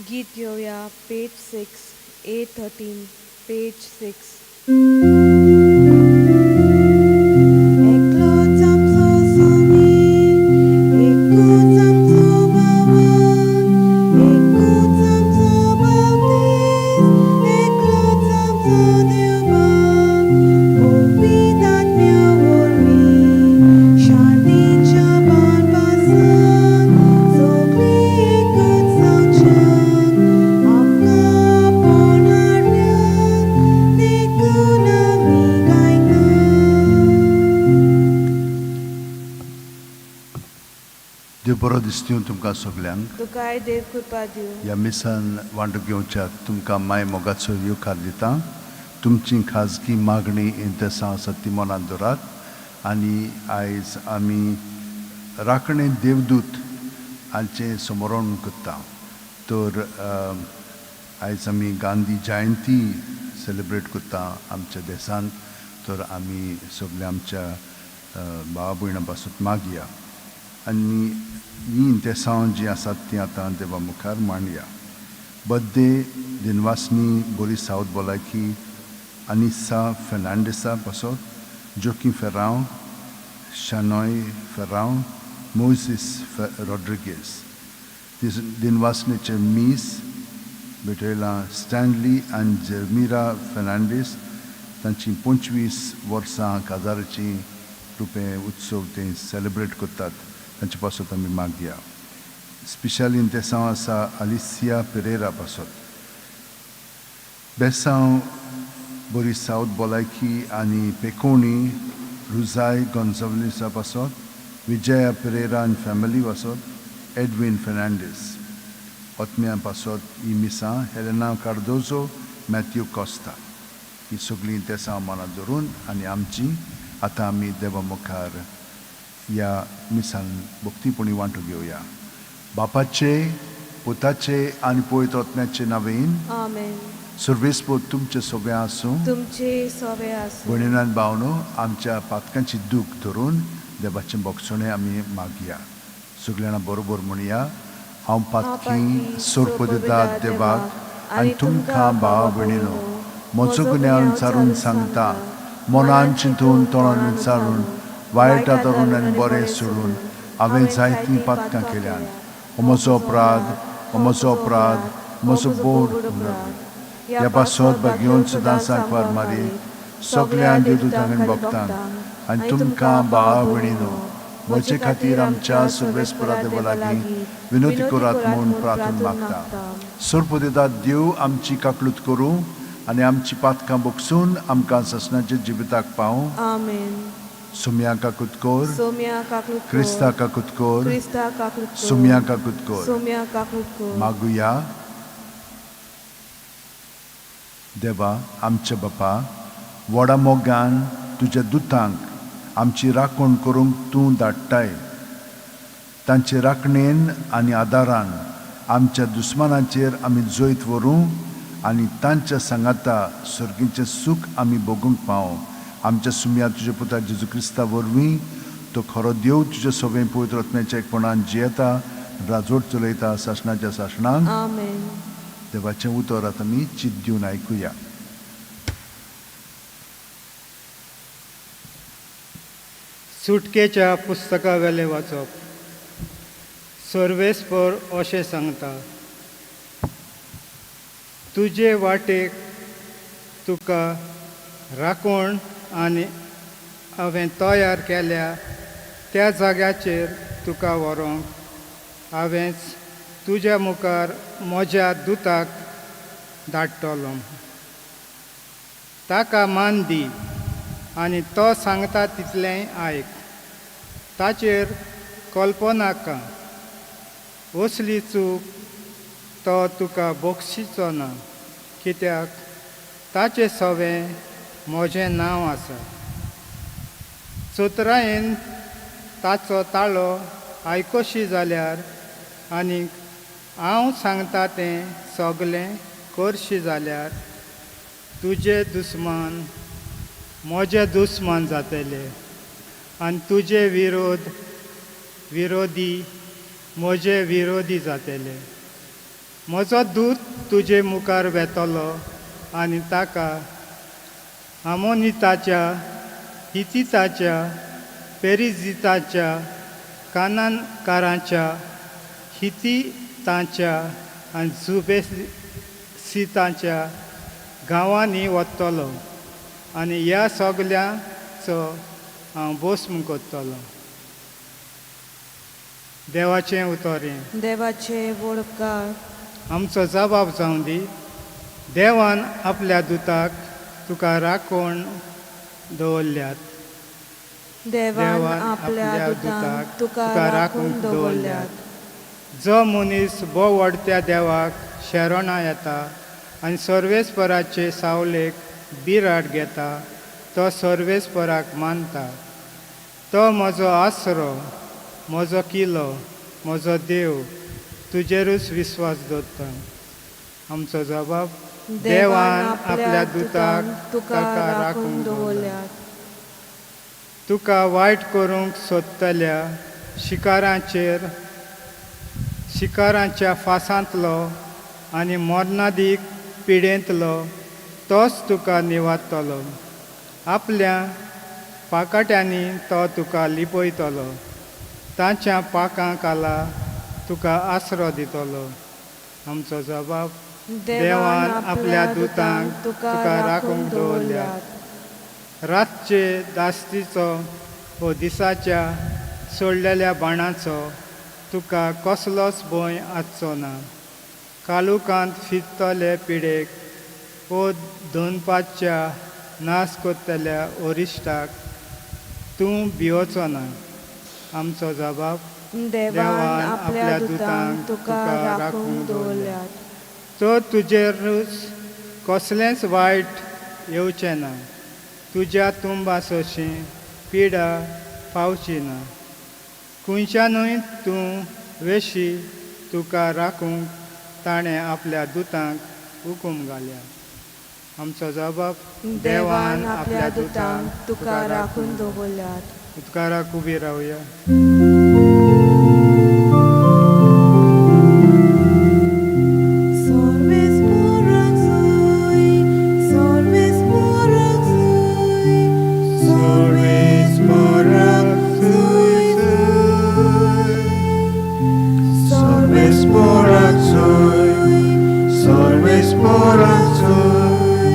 गीत घेवया पेज 6 A 13 page 6. एकलोच आमचो स्वामी, एकूच आमचो भगवान, एकूच आमचो बाप्तीस, एकलोच आमचो देवबाप, पवित्र आत्म्या वरवीं, शांतीच्या बालपासान, सगळीं एकूच जावच्याक, आमकां पोन हाडल्यात, देखून आमी गायता. देव बरो दिसता तुमकां सगल्यांक. तुकाय देव कृपा दिवं. ह्या मिसान वांटो घेवच्याक तुमकां माय मोगाचो येवकार दिता. तुमची खाजगी मागणी इंतेसां आसात ती मनांत दवरात आनी आयज आमी राखणे देवदूत हांचें समरण करता. तर आयज आमी गांधी जयंती सेलिब्रेट करता आमच्या देशांत. तर आमी सगळे आमच्या भावा भयणां पासून मागया आनी ही इंतेसांव जीं आसात तीं आतां देवा मुखार मांडया. बड्डे दिनवासनी, बरी सावथ भलायकी अनिसा फेर्नांडीसा पासत, जोकी फेर्रांव, शनॉय फेर्रांव, मोजीस रॉड्रिगीस. दिनवासनेचें मीस भेटयलां स्टॅनली आनी जेमिरा फेर्नांडीस. तांची 25 वर्सां काजाराची रुपें उत्सव ते सेलिब्रेट करतात, तांचे पासत आमी मागया. स्पेशल इंतेसांव आसा आलिसिया पेरेरा पासत. बेसांव, बरी सावथ भलायकी आनी पेकोणी रुजाय गोन्साल्वीसा पासत, विजया पेरेरा आनी फॅमिली पासत, एडवीन फेर्नांडीस. ओतम्या पासत ही मिसां हेलेना कार्दोजो, मॅथ्यू कोस्ता. ही सगळीं इंतेसांव मनांत धरून आनी आमची आतां आमी देवा मुखार ह्या मिसान भक्तीपणी वांटो घेवया. बापाचे, पुताचे आनी पवित्र आत्म्याचे नांवेन. आमेन. सर्वेस्पोर तुमचे सोबे आसूं. तुमचे सोबे आसूं. भयणीन भावनो, आमच्या पातकांची दूख धरून देवाचें भोगसणें आमी मागया. सगळ्यांना बरोबर म्हणया: हांव पातकी सोरपदिदाद देवाक आनी तुमकां भावा भयणीनो म्हजो गुन्यांव विचारून सांगता. मनान चिंतून, तोंडान विचारून, वायट आदरून आनी बरें सोडून हांवें जायतीं पातकां केल्यान. हो म्हजो अपराध, हो म्हजो अपराध, म्हजो बोड अपराध. ह्या पासत भाग्यवंत सदां सांकवार मारी, सगळ्या देवदूतांक आनी भक्तांक आनी तुमकां भावा भयणीनो म्हजे खातीर आमच्या सर्वेस्परा देवा लागीं विनवती करात म्हूण प्रार्थना मागता. सोरपदेदाद देव आमची काकळूत करूं आनी आमची पातकां बोगसून आमकां ससनाच्या जिविताक पावूं. आमेन. सुम्या काकूत कोर. सोम्या काकूत कोर. क्रिस्ता काकूत कोर. क्रिस्ता काकूत कोर. सुम्या काकूत कोर. सोम्या काकूत कोर. मागुया. देवा आमच्या बापा, व्हडा मोगान तुज्या दुतांक आमची राखण करूंक तूं धाडटाय. तांचे राखणेन आनी आदारान आमच्या दुस्मानाचेर आमी जैत व्हरूं आनी तांच्या सांगाता सर्गीचें सूख आमी भोगूंक पावूं. आमच्या सुम्या तुज्या पुता जेजू क्रिस्ता वरवीं. तो खरो देव, तुज्या सोबें पवित्र आत्म्याच्या एकपणान जियेता, राजवट चलयता सासणाच्या सासणाक. आमेन. देवाचें उतर आतां आमी चित दिवन आयकुया. सुटकेच्या पुस्तका वेलें वाचप. सर्वेस्पर अशें सांगता, तुजे वाटेक तुका राखण आनी हांवें तयार केल्या त्या जाग्याचेर तुका व्हरूंक हांवेंच तुज्या मुखार म्हज्या दुताक धाडटलो. ताका मान दी आनी तो सांगता तितलेंय आयक. ताचेर कल्पनाका. असली चूक तो तुका बक्षिचो ना, कित्याक ताचें सवें म्हजें नांव आसा. चतुरायेन ताचो ताळो आयकशी जाल्यार आनीक हांव सांगता तें सगलें करशी जाल्यार तुजे दुस्मान म्हजे दुस्मान जातले आनी तुजे विरोधी म्हजे विरोधी जातले. म्हजो दूत तुजे मुखार वेतलो आनी ताका आमोनिताच्या हितिताच्या पेरिजिताच्या कानानकारांच्या हितितांच्या आनी जुबेसितांच्या गांवांनी वतलो आनी ह्या सगल्यांचो हांव भस्म करतलो. देवाचें उतर हें. देवाचे वोडपकार. आमचो जबाब जावं दी. देवान आपल्या दुताक तुका राखून दवरल्यात. देवान आपल्या दुतांक तुका राखून दवरल्यात. जो मनीस बोवडत्या देवाक शरणां येता आनी सर्वेस्पराचे सावलेक बिराड घेता तो सर्वेस्पराक मानता. तो म्हजो आसरो, म्हजो किलो, म्हजो देव, तुजेरूच विस्वास दवरता. आमचो जबाब. देवान आपल्या दुतांक तुका राखून दवरल्यात. तुका वायट करूंक सोदतल्या शिकारांचेर शिकारांच्या फासांतलो आनी मरणादीक पिडेंतलो तोच तुका निवारतलो. आपल्या पाकाट्यांनी तो तुका लिपयतलो. ताच्या पाकां खाला तुका आसरो दितलो. आमचो जबाब. देवान आपल्या दुतांक तुका राखून दवरल्यात. रातचे दास्तीचो वो दिसाच्या सोडलेल्या बाणाचो तुका कसलोच भंय आसचो ना. कालुकांत फिरतले पिडेक वो दनपारच्या नाश करतल्या अरिश्टाक तूं भियोचो ना. आमचो जबाब. देवान आपल्या दुतांक तुका राखून दवरल्यात. तर तुजेरूच कसलेंच वायट येवचें ना. तुज्या तुंबा सोशी पिडा पावची ना. खंयच्यानूय तूं वेशी तुका राखूंक ताणें आपल्या दुतांक हुकूम घाल्या. आमचो जबाब. देवान आपल्या दुतांक तुका राखून दवरल्यात. उपकाराक उबी रावया. सर्वेस्पराक जोय, सर्वेस्पराक जोय, सर्वेस्पराक जोय जोय. सर्वेस्पराक जोय, सर्वेस्पराक जोय,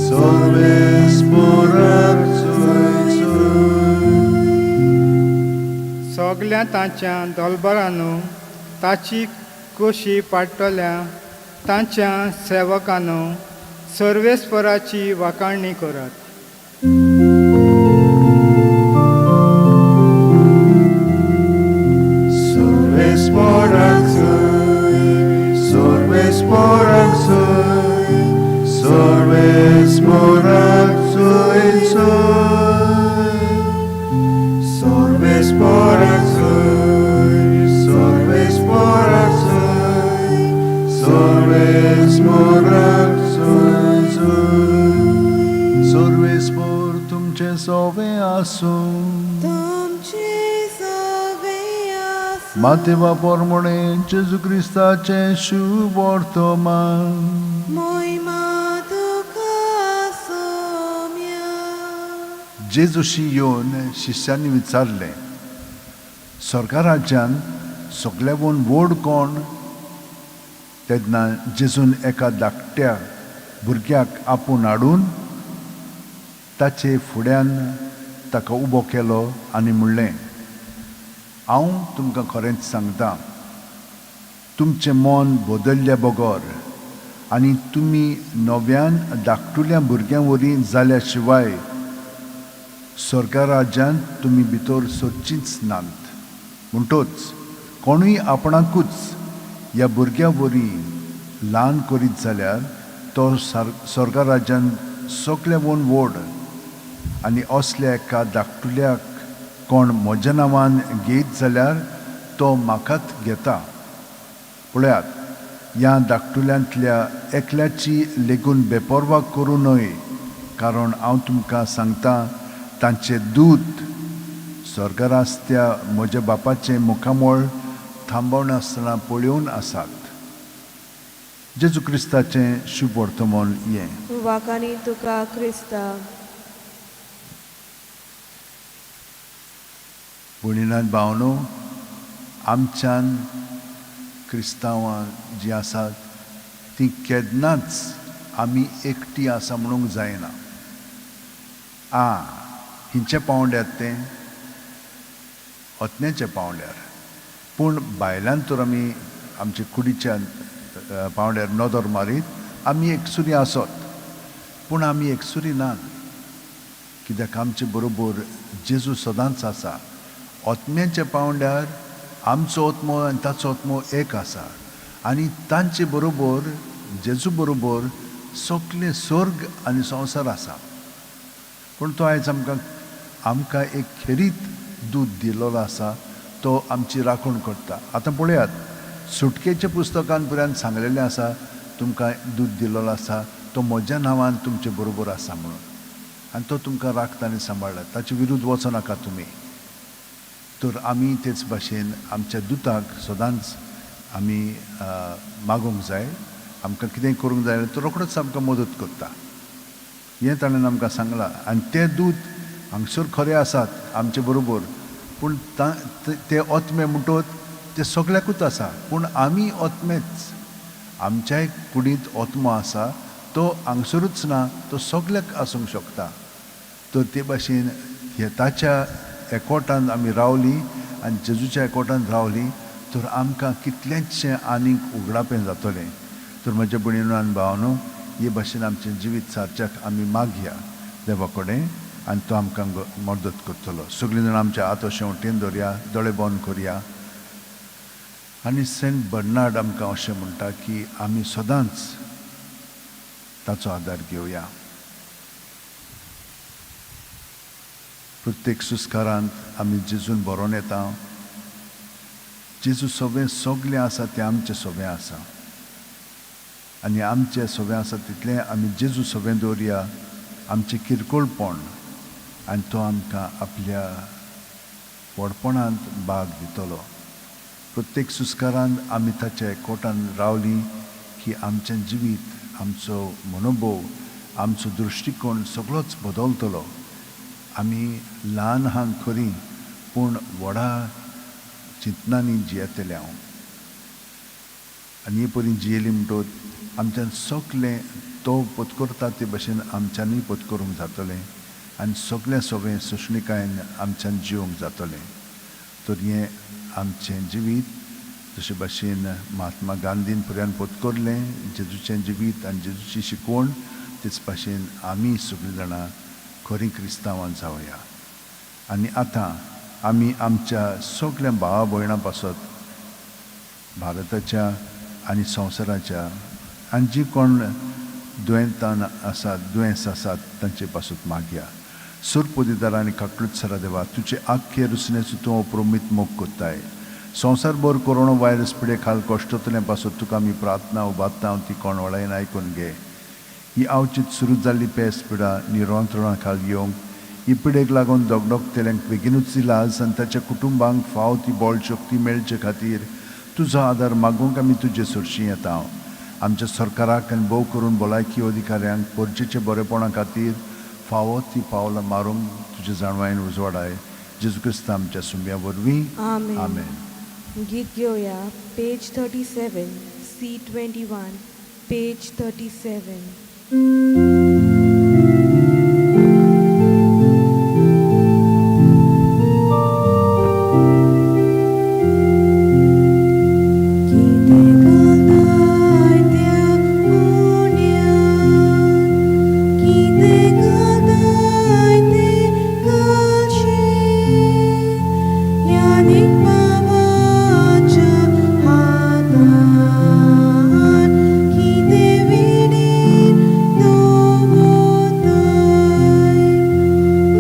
सर्वेस्पराक जोय जोय. सगल्या तांच्या दलबरानो ताची कोशी पाडटल्या तांच्या सेवकांनो सर्वेस्पराची वाखाणणी करात. सर्वेस्पराक जोय, सर्वेस्पराक जोय, सर्वेस्पराक जोय जोय. सर्वेस्पराक जोय, सर्वेस्पराक जोय, सर्वेस्पराक जोय जोय. सर्वेस्पर तुमचें सोवे आसूं. तुमचे सवे आसूं. मातेवा पोरमोणे जेजू क्रिस्ताचें शुभ वर्तमान. मोहिमा तुका सोम्या. जेजूशी येवन शिष्यांनी विचारलें, स्वर्गा राज्यान सगल्यावून व्हड कोण? तेन्ना जेजून एका धाकट्या भुरग्याक आपोवन हाडून ताचे फुड्यान ताका उबो केलो आनी म्हणलें, हांव तुमकां खरेंच सांगता, तुमचें मन बदल्ल्या बगर आनी तुमी नव्यान धाकटुल्या भुरग्यां वरी जाल्या शिवाय स्वर्गा राज्यांत तुमी भितर सरचींच नात. म्हणटच कोणूय आपणाकूच ह्या भुरग्यां वरी ल्हान करीत जाल्यार तो स्वर्गा राज्यांत सगल्यावून व्हड. आनी असल्या एका धाकटुल्याक कोण म्हज्या नांवान घेयत जाल्यार तो म्हाकाच घेता. पळयात, ह्या धाकटुल्यांतल्या एकल्याची लेगून बेपर्वा करूं नये, कारण हांव तुमकां सांगता, तांचे दूत स्वर्गार आसत्या म्हज्या बापाचें मुखामळ थांबवनासतना पळोवन आसात. जेजू क्रिस्ताचें शुभ वर्तमान हें. वाखाणी तुका क्रिस्ता. भयणीनाथ भावनो, आमच्यान क्रिस्तांवां जीं आसात तीं केन्नाच आमी एकटी आसा म्हणूंक जायना. आं, हिंच्या पांवड्यार तें ओतण्याच्या पांवड्यार, पूण भायल्यान तर आमी आमच्या कुडीच्या पांवड्यार नदर मारीत आमी एकसुरी आसत, पूण आमी एकसुरी नात, कित्याक आमचे बरोबर जेजू सदांच आसा. ओतम्याच्या पांवड्यार आमचो ओत्मो आनी ताचो ओत्मो एक आसा आनी तांचे बरोबर जेजू बरोबर सगळे स्वर्ग आनी संवसार आसा. पूण तो आयज आमकां आमकां एक खेरीत दूद दिल्लो आसा, तो आमची राखण करता. आतां पळयात, सुटकेच्या पुस्तकान पुरान सांगलेलें आसा, तुमकां दूद दिल्लो आसा तो म्हज्या नांवान तुमचे बरोबर आसा म्हणून, आनी तो तुमकां राखता आनी सांबाळटा, ताचे विरुद्ध वचो नाका तुमी. तर आमी तेच भाशेन आमच्या दुताक सदांच आमी मागूंक जाय. आमकां कितेंय करूंक जाय जाल्यार तो रोखडोच आमकां मदत करता, हें ताणें आमकां सांगलां. आनी ते दूत हांगसर खरे आसात आमचे बरोबर, पूण ते ओत्मे म्हणटत ते सगळ्याकूच आसा, पूण आमी ओत्मेच, आमच्याय कुडींत ओत्मो आसा, तो हांगसरूच ना, तो सगळ्याक आसूंक शकता. तर ते भाशेन हे ताच्या एकवटान आमी रावलीं आनी जेजूच्या एकवटान रावलीं तर आमकां कितलेंचशें आनीक उगडापें जातलें. तर म्हज्या भयणीनो आनी भावानो, हे भाशेन आमचें जिवीत सारच्याक आमी मागया देवा कडेन आनी तो आमकां मदत करतलो. सगळीं जाणां आमच्या हात अशें वटेन दवरया, दोळे बंद करया. आनी सेंट बर्नार्ड आमकां अशें म्हणटा की आमी सदांच ताचो आदार घेवया. प्रत्येक सुस्कारांत आमी जेजून बरोवन येता. जेजू सगळें सगळें आसा तें आमचें सगळें आसा आनी आमचें सगळें आसा तितलें आमी जेजू सगळें दवरया, आमचें किरकोळपण, आनी तो आमकां आपल्या व्हडपणांत भाग दितलो. प्रत्येक सुस्कारान आमी ताच्या एकवटान रावलीं की आमचें जिवीत, आमचो मनोभोव, आमचो दृश्टिकोण सगळोच बदलतलो. आमी ल्हान आहात खरी, पूण व्हडा चिंतनांनी जियेतले हांव. आनी हे परी जियेली म्हणटत आमच्यान सगळें तो पत्करता ते भशेन आमच्यांनी पत्करूंक जातलें आनी सगळें सगळें सोंसणिकायेन आमच्यान जिवंक जातलें. तर हें आमचें जिवीत जशे भाशेन महात्मा गांधीन पुरायन पत्करलें जेजूचें जिवीत आनी जेजूची शिकवण, तेच भाशेन आमी सगळीं जाणां खरीं क्रिस्तांवां जावया. आनी आतां आमी आमच्या सगल्या भावा भयणां पासत भारताच्या आनी संवसाराच्या आनी जी कोण दुयेंतान आसात, दुयेंस आसात तांचे पासत मागया. सुरपोदिदार आनी काकळूत सरा देवा, तुजे आख्खे रुसण्याचो तूं अप्रमीत मोग कोत्ताय. संवसारभर कोरोना व्हायरस पिडे खाल कश्टतले पासत तुका आमी प्रार्थना उबारता, ती कोण वळायन आयकून घे. ही आवचीत सुरू जाल्ली पेस पिडा निरंतरणा खाल येवंक, ही पिडेक लागून दगदगतेल्यांक बेगिनूच इलाज आनी ताच्या कुटुंबांक फाव ती बळ शक्ती मेळचे खातीर तुजो आदार मागूंक आमी तुजे सरशीं येता. आमच्या सरकाराक आनी भोव करून भलायकी अधिकाऱ्यांक परजेच्या बरेपणा खातीर फावो ती पावलां मारूंक तुजे जाणवायेन उजवाडाय. जेजू क्रिस्ता आमच्या सुंब्या वरवीं, आमेन. आमेन. गीत घेवया पेज 37, C21, page 37. कितें घालताय त्या उण्यान, कितें घालताय तें घालशी, यादीक बाबाच्या हातान कितें विणीन दवरताय,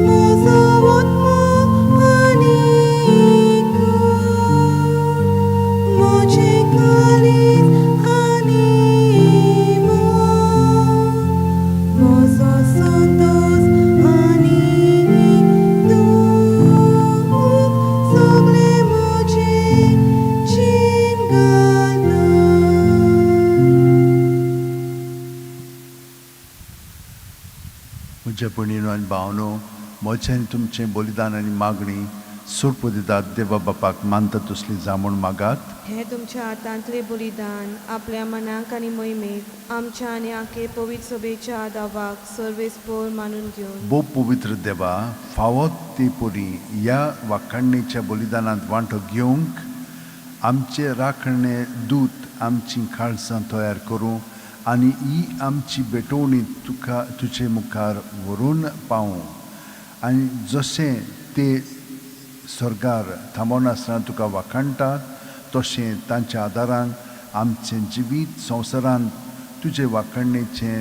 म्हजो आत्मो आनी कूड, म्हजें काळीज आनी मन, म्हजो संतोस आनी दूख, सगळें म्हजें चीन घालताय. म्हज्या भयणीनो आनी भावनो, म्हजें आनी तुमचें बलिदान आनी मागणी सोरपदिदात देवा बापाक मानता तसली जामूण मागात. हे तुमच्या हातांतले बलिदान आपल्या मनाक आनी मोहिमेक आमच्या आनी आखे पवित्र सभेच्या दावाक सर्वेस्पोर मानून घेवन भोव पवित्र देवा, फावो ते परी ह्या वाखाणणेच्या बलिदानांत वांटो घेवंक आमचे राखणे दूत आमचीं काळजां तयार करूं आनी ही आमची भेटवणी तुका तुजे मुखार व्हरून पावूं आनी जशें ते स्वर्गार थांबनासतना तुका वाखाणटात तशें तांच्या आदारान आमचें जिवीत संवसारांत तुजे वाखाणणेचें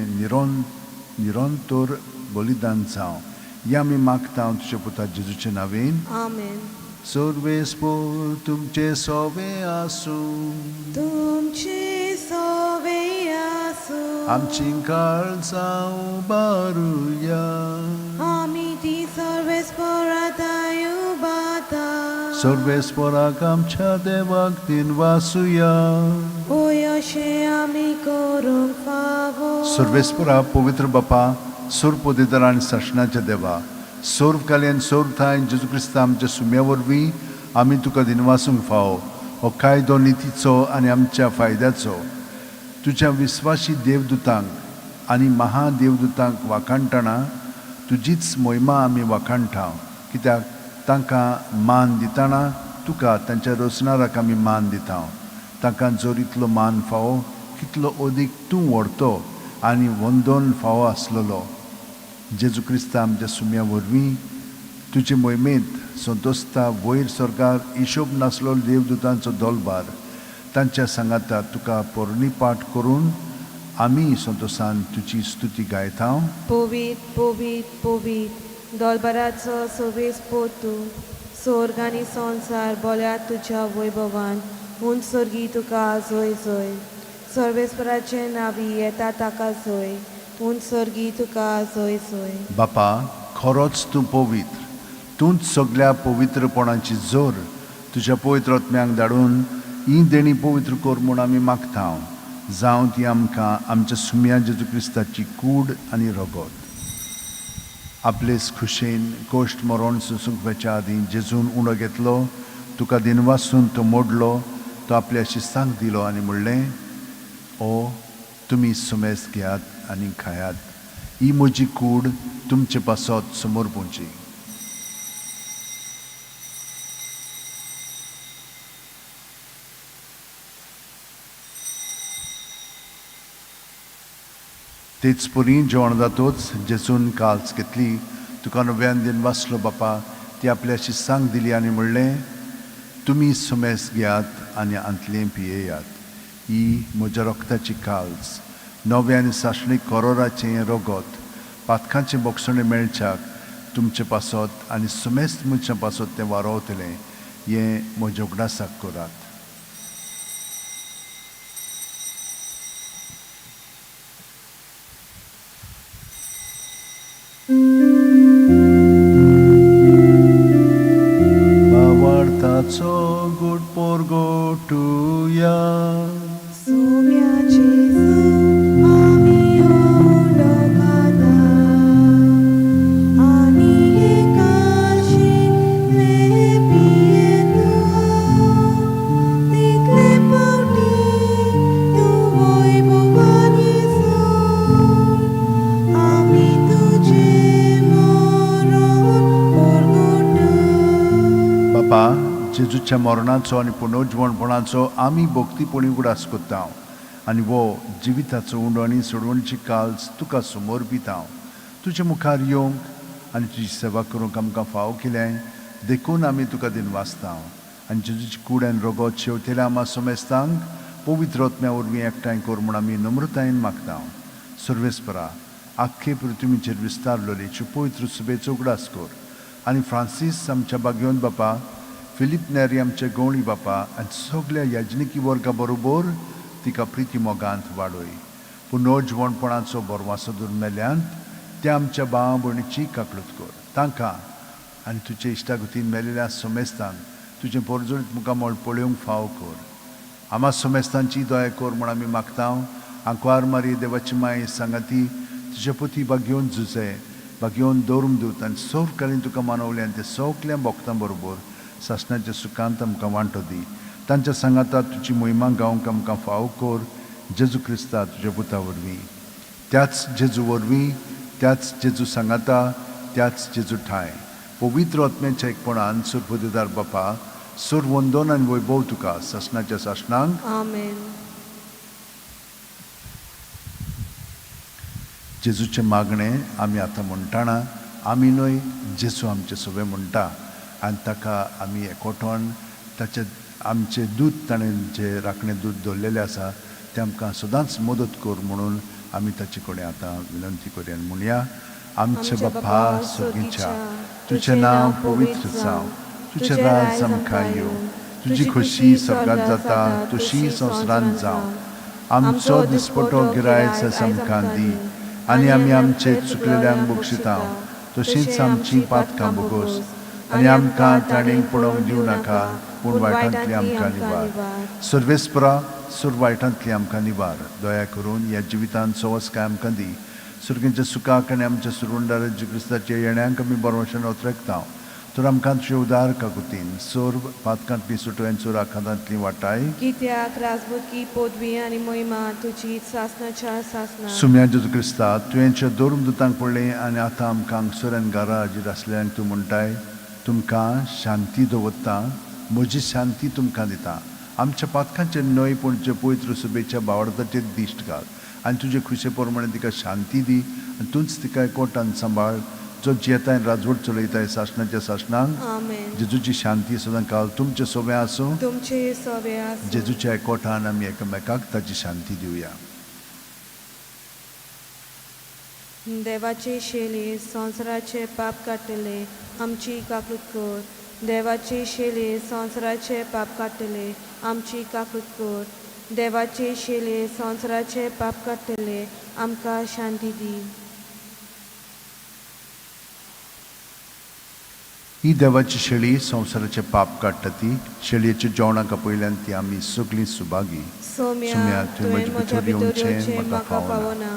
निरंतर बलिदान जावं. हें आमी मागता तुज्या पुता जेजूचे नांवेन. आमेन. सर्वेस्पोर तुमचे सोवे आसूं. तुमचे सोवे आसूं. आमची काळजां उबारुया. आमी ती सर्वेस्पोराताय उबाता. सर्वेस्पोराक आमच्या देवाक दिन वासुया. होय अशें आमी करूंक फावो. सर्वेस्परा पवित्र बापा, सर्व आनी सासणाच्या देवा, सर्व काली आनी सर्व ठांय जेजू क्रिस्ता आमच्या सुम्या वरवीं आमी तुका दिनवासूंक फावो. हो कायदो नितीचो आनी आमच्या फायद्याचो. तुज्या विस्वाशी देवदूतांक आनी महादेवदूतांक वाखाणटना तुजीच मोहिमा आमी वाखाणटा, कित्याक तांकां मान दितना तुका तांच्या रचणाराक आमी मान दिता. तांकां जर इतलो मान फावो, कितलो अदीक तूं व्हरतो आनी वंदन फावो आसलेलो. जेजू क्रिस्ता आमच्या सुम्या वरवीं तुजे मोहिमेंत संतोषता वयर सरकार हिशोब नासलो देवदूतांचो दोलबार तांच्या सांगाता तुका पोरणी पाठ करून आमी संतोषान तुजी स्तुती गायता. पवित्र पवित्र पवित्र दोलबाराचो सर्वेस्पोर तूं, स्वर्ग आनी संवसार बोल्यात तुज्या वैभवान. उंच स्वर्गी तुका जय जय. सर्वेस्पराचे नावी येता ताका जय. उंच स्वर्गी तुका जय जय. बापा, खरोच तूं पवित्र, तूंच सगल्या पवित्रपणाची जोर. तुज्या पवित्र आत्म्यांक धाडून ही देणी पवित्र कर म्हूण आमी मागता, जावं ती आमकां आमच्या सुम्या जेजू क्रिस्ताची कूड आनी रगत. आपलेच खुशेन कोश्ट मरण सोंसूंक वचच्या आदीं जेजून उणो घेतलो, तुका दिनवासून तो मोडलो, तो आपल्या शिस्तांक दिलो आनी म्हणलें, ओ तुमी सुमेस घेयात आनी खायात, ही म्हजी कूड तुमचे पासत समोर पोवची. तेच परी जेवण जातोच जेजून काल्स घेतली, तुका नव्यान दिन वाचलो बापा, ती आपल्या शिस्तांक दिली आनी म्हणलें, तुमी सुमेस घेयात आनी आंतलें पियेयात, ही म्हज्या रक्ताची काल्स, नव्या आनी सासणीक करोराचें रगत, पातकांचें बोगसणें मेळच्याक तुमचे पासत आनी सुमेस्त मनशां पासत तें वारोवतलें. हें म्हज्या उगडासाक करात. भावार्थाचो गुड पोरगोटुया. सोम्या जेजू आमी उंडो खाता आनी एकाशिले पियेता, तितले फावटी तूं वैभवान येसो आमी तुजें मरण परगटा. बापा, जेजूच्या मरणाचो आनी पुनर्जिवणपणाचो आमी भक्तीपणी उगडास करता आनी वो जिविताचो उंडो आनी सोडवणची काल्स तुका समर्पिता. तुजे मुखार येवंक आनी तुजी सेवा करूंक आमकां फावो केलें देखून आमी तुका दिनवासता आनी जेजूची कूड आनी रगत शेवतेल्या आमा समेस्तांक पवित्र आत्म्या वरवीं एकठांय कर म्हूण आमी नम्रतायेन मागता. सर्वेस्परा, आख्खे पृथ्वीचेर विस्तारलेली पवित्र सुबेचो उगडास कर आनी फ्रांसीस आमच्या बागेवन बापा, फिलीप नेरी आमचे गवळी बापा आनी सगल्या याजनिकी वर्गा बरोबर तिका प्रिती मोगांत वाडय. पुनर्जिवणपणाचो बरवासो धरून मेल्यांत त्या आमच्या भाव भयणीची काकळूत कर. तांकां आनी तुजे इश्टागतीन मेलेल्या समेस्तांक तुजें पोरजोळीत मुखामळ पळोवंक फावो कर. आमा समेस्तांची दया कर म्हूण आमी मागता. आंकवार मारी देवाची माय सांगाती तुजे पोती बागेवन झुजे भाग्यवन दवरूंक दिवता आनी सर्वकालीन तुका मानवले आनी ते सगल्या भक्तां बरोबर सासणाच्या सुखांत आमकां वांटो दी. तांच्या सांगाता तुजी मोहिमा गावंक आमकां फाव कर, जेजू क्रिस्ता तुज्या पुता वरवीं. त्याच जेजू वरवीं, त्याच जेजू सांगाता, त्याच जेजू ठांय पवित्र आत्म्याच्या एकपणान सुरपुदेदार बापा, सुर वंदन आनी वैभव तुका सासणाच्या सासणांक. आमेन. जेजूचें मागणें आमी आतां म्हणटाना आमी न्हय, जेजू आमचे सगळे म्हणटा आनी ताका आमी एकवटोन ताचे आमचे दूत ताणें जे राखणे दूत दवरलेले आसा ते आमकां सदांच मदत कर म्हणून आमी ताचे कडेन आतां विनंती करुया आनी म्हणया, आमचे बापा सर्गीच्या, तुजें नांव पवित्र जावं, तुजें राज आमकां येवं, तुजी खोशी सर्गात जाता तशी संवसारांत जावं. आमचो दिसपटो गिरायच आमकां दी आनी आमी आमचे चुकलेल्यांक बक्षिता तशींच आमची पातकां भोगोस आनी आमकां ताणें पडोवंक दिवं नाका, पूण वायटांतली आमकां निवार. सर्वेस्परा, सुर वायटांतली आमकां निवार. दया करून ह्या जिवितांत सवसकाय आमकां दी. सुर्गेच्या सुखाक आनी आमच्या सुरवंडार क्रिस्ताच्या येण्यांक आमी बरवशान ओतरेकता. तर आमकां तुजे उदार काकुतीन सर्व पातकांतली सुटोय आनी चोर आखातांतली वाटाय. कित्याक राजबुकी पदवी आनी महिमा तुजी सासणाच्या सासणा. सुम्या जेजू क्रिस्ता, तुवेंच्या दोन दुतांक पडलें आनी आतां आमकां हांगसर आनी घरा हाजीर आसल्यांक तूं म्हणटाय, तुमकां शांती दवरता, म्हजी शांती तुमकां दिता. आमच्या पातकांचेर न्हय पूण तुजे पवित्र सभेच्या भावार्थाचेर दिश्ट घाल आनी तुजे खुशे प्रमाणे तिका शांती दी आनी तूंच तिका एकवटान सांबाळ, जो जियेताय राजवट चलयताय सासणाच्या सासणांक. आमेन. जेजूची शांती सदां काल तुमचे सोबे आसूं. तुमचे सोबे आसूं. जेजूच्या एकवटान आमी एकामेकाक ताची शांती दिवया. देवाचे शेले संवसाराचे पाप काडटले, आमची काकूत कर. देवाचे शेले संवसाराचे पाप काडटले, आमची काकूत कर. देवाचे शेले संवसाराचे पाप काडटले, आमकां शांती दी. ही देवाची शेळी संवसाराचे पाप काडटा ती शेळयेच्या जेवणाक आपयल्यान ती आमी सगळीं सुभागी. सोम्या, तुवें म्हज्या भितर येवचें म्हाका फावना,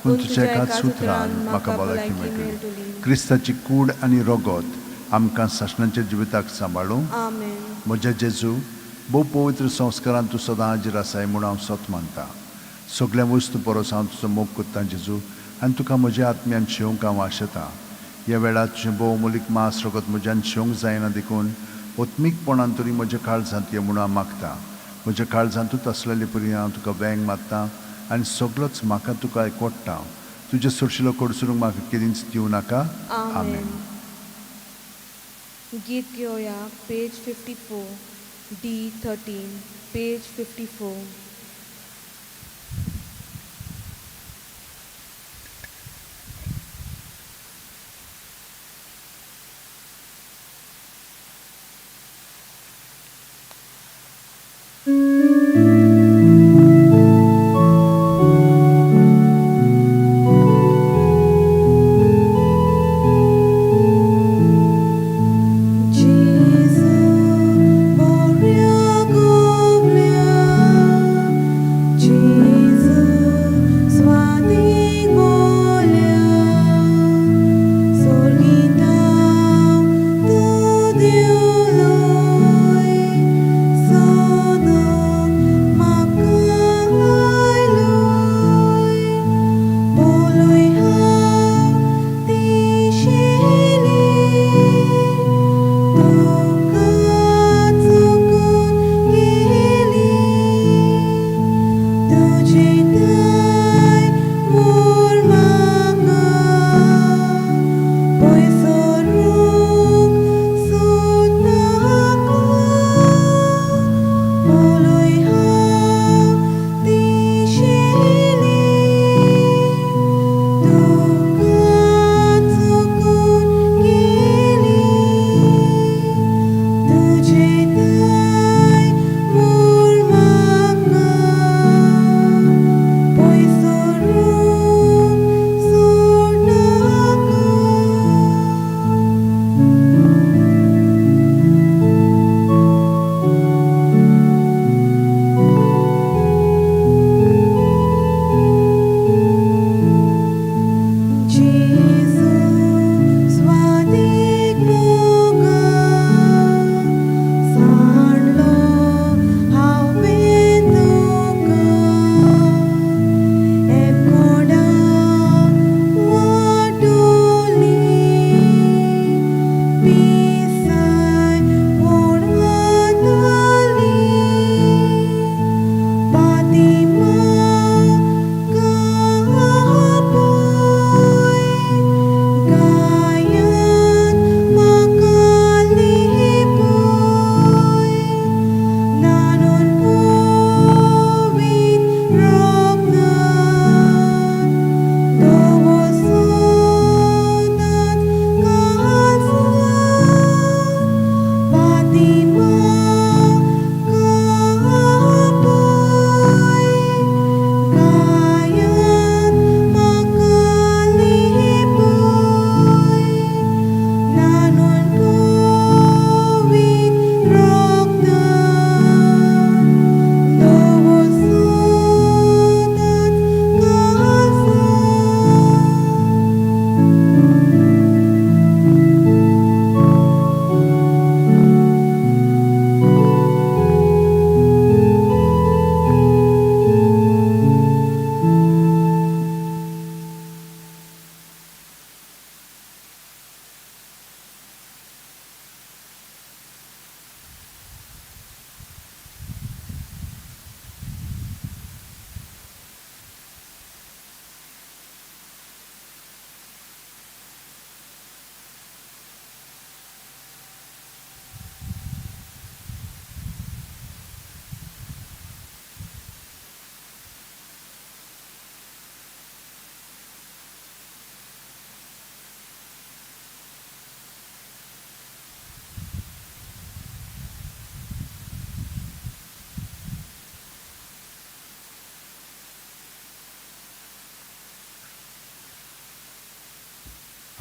पूण तुज्या एकाच उतरान म्हाका भलायकी मेळटली. क्रिस्ताची कूड आनी रगत आमकां सासणाच्या जिविताक सांबाळूं. आमेन. म्हज्या जेजू, भोव पवित्र संस्कारान तूं सदां हाजीर आसाय म्हूण हांव सत मानता. सगळ्या वस्तू परस हांव तुजो मोग करतां जेजू, आनी तुका म्हज्या आत्म्यान शेवंक हांव आशेतां. ह्या वेळार तुजें भोव अमोलीक मास रगत म्हज्यान शेवंक जायना देखून आत्मीकपणान तरी म्हज्या काळजांत ये म्हूण हांव मागतां. म्हज्या काळजांतूच आसलेले परी हांव तुका वेंग मारतां आनी सगळोच म्हाका तुका एकवटता. तुजे सोरशिलो कडसरूंक म्हाका केदींच दिवं नाका. आमेन. गीत घेवया, पेज 54, D 13, page 54. Gesù, vorrei gobbia.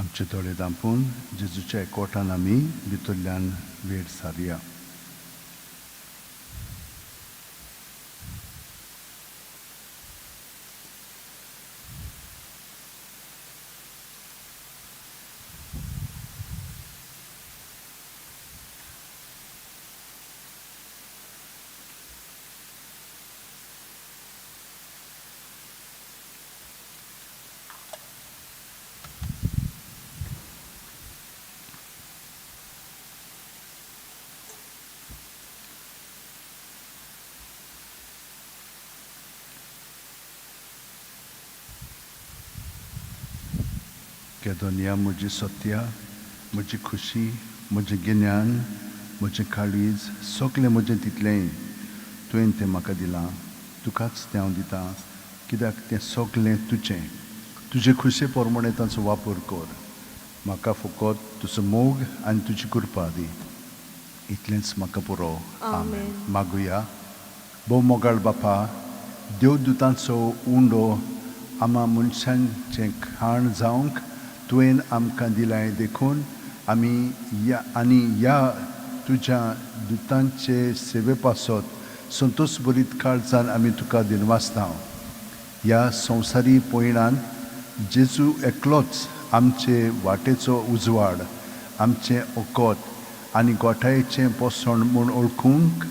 आमचे दोळे धांपून जेजूच्या एकवटान आमी भितरल्यान वेळ सारया. केदोनिया म्हजी सत्या, म्हजी खुशी, म्हजें गिन्यान, म्हजें काळीज, सगलें म्हजें तितलेंय तुवें तें म्हाका दिलां, तुकाच तें हांव दितां, कित्याक तें सगलें तुजें. तुजे खुशे प्रमाणें ताचो वापर कर. म्हाका फकत तुजो मोग आनी तुजी कृपा दी, इतलेंच म्हाका पुरो. आमेन. मागुया. भोव मोगाळ बापा, देवदुतांचो उंडो आमा मनशांचें खाण जावंक तुवें आमकां दिलाय, देखून आमी ह्या आनी ह्या तुज्या दुतांचे सेवे पासत संतोश भरीत काळजान आमी तुका दिनवासता. ह्या संवसारी पयणांत जेजू एकलोच आमचे वाटेचो उजवाड, आमचें ओकत आनी गोठायेचें पोसण म्हूण वळखूंक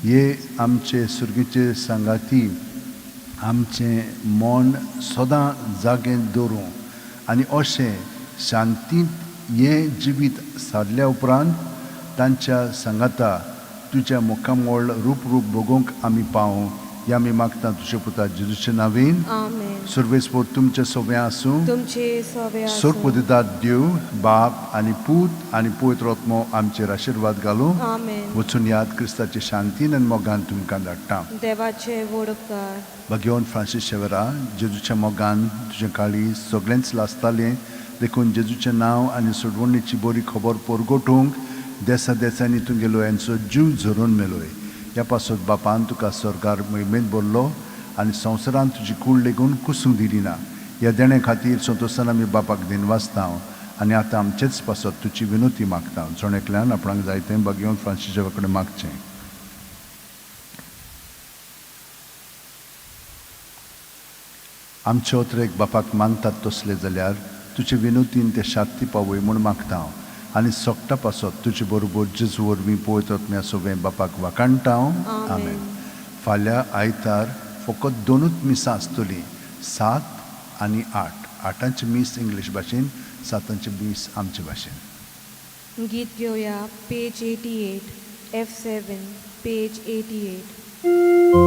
हे आमचे सुर्गीचे सांगाती आमचें मन सदां जागें दवरूं आनी अशें शांतींत हें जिवीत सारल्या उपरांत तांच्या सांगाता तुज्या मुखामळ रूप रूप भोगोवंक आमी पावूं, ह्या आमी मागता तुज्या पुता जेजूचे नांवेन. आमेन. सर्वेस्पोर तुमचें सगळें आसूं. तुमचे सवे आसूं. सोरपदिदात देव बाप आनी पूत आनी पवित्र आत्मो आमचेर आशिर्वाद घालूं. आमेन. वचून याद क्रिस्ताचे शांतीन आनी मोगान तुमकां धाडटा. देवाचे व्हड उपकार. भगेवन फ्रांसीस शेवरा, जेजूच्या मोगान तुजें काळीज सगळेंच लासतालें, देखून जेजूचें नांव आनी सोडवणेची बरी खबर परगटूंक देसा देसांनी तूं गेलोय आनी जीव झरोवन मेलोय. ह्या पासत बापान तुका सर्गार म्हयमेंत भरलो आनी संवसारांत तुजी कूड लेगून कुसूंक दिली ना. ह्या देण्या खातीर संतोशान आमी बापाक दिनवासता आनी आतां आमचेच पासत तुजी विनोती मागता. जण एकल्यान आपणाक जाय तें भगेवन फ्रांसीस कडेन मागचें. आमचे अत्रेक बापाक मानतात तसले जाल्यार तुजे विनोतीन ते शांती पावय म्हूण मागता हांव आनी सोगटा पासत तुजे बरोबर जेजू वरवीं पवित्र आत्म्या सगळें बापाक वाखाणटा हांव. आमेन. फाल्यां आयतार फकत दोनूच मिसां आसतलीं, 7 आनी 8. 8ांचें मीस इंग्लीश भाशेन, 7ांचें मीस आमचे भाशेन. गीत घेवया, पेज 88, F7, page 88.